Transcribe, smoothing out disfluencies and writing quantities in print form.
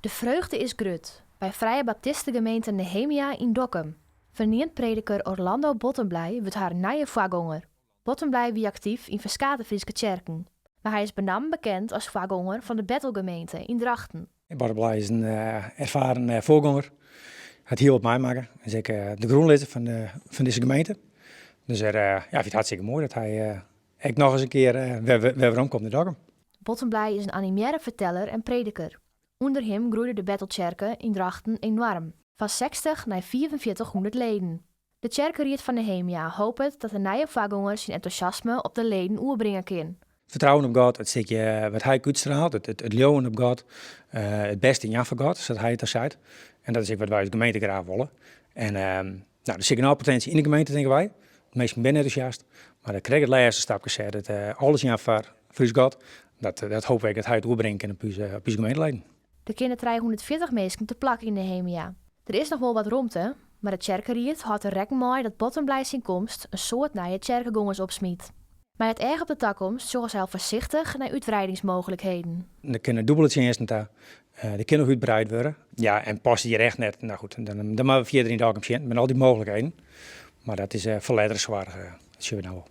De freugde is grut by Frije Baptistegemeente Nehemia yn Dokkum. Ferneamd prediker Orlando Bottenbley wurdt harren nije foargonger. Bottenbley wie aktyf yn ferskate Fryske tsjerken, mar hy is benammen bekend as foargonger fan de Bethelgemeente yn Drachten. Bottenbley is in erfaren foargonger. Hat hiel wat meimakke. Is ek de grûnlizzer fan fan dizze gemeente. Dus er, ja, fynt it hartstikke moai dat hy ek noch ris in kear wer werom komt nei Dokkum. Bottenbley is in animearre ferteller en prediker. Under him groeide de Betheltsjerke yn Drachten enoarm, fan 60 nei 4500 leden. De tsjerkeried fan Nehemia hopet dat de nije foargonger syn entûsjasme op de leden oerbringe kin. Fertrouwen op God, it stikje wat hy útstraalt, it leauwen op God, it bêste jaan foar God, sa't hy it dan seit. En dat is ek wat wy as gemeente graach wolle. En no, der sit genôch potinsje yn de gemeente, tinke wy. De minsken binne entûsjast, mar krekt it lêste stapke set, it alles jaan foar ús God, dat hoopje ik dat hy it oerbringe kin op ús gemeenteleden. Der kinne 340 minsken te plak yn Nehemia. Der is noch wol wat romte, mar de tsjerkeried hâldt der rekken mei dat Bottenbley syn komst in soad nije tsjerkegongers opsmyt. Mei it each op de takomst sjogge sy al foarsichtich nei útwreidingsmooglikheden. Der kinne dûbele tsjinsten ta, der kin noch útbreid wurde. Ja, en past it hjir echt net, no goed, dan moatte we fierder yn Dokkum sjen. Der binne altyd mooglikheden, mar dat is foar lettere soarch, dat sjogge we no wol.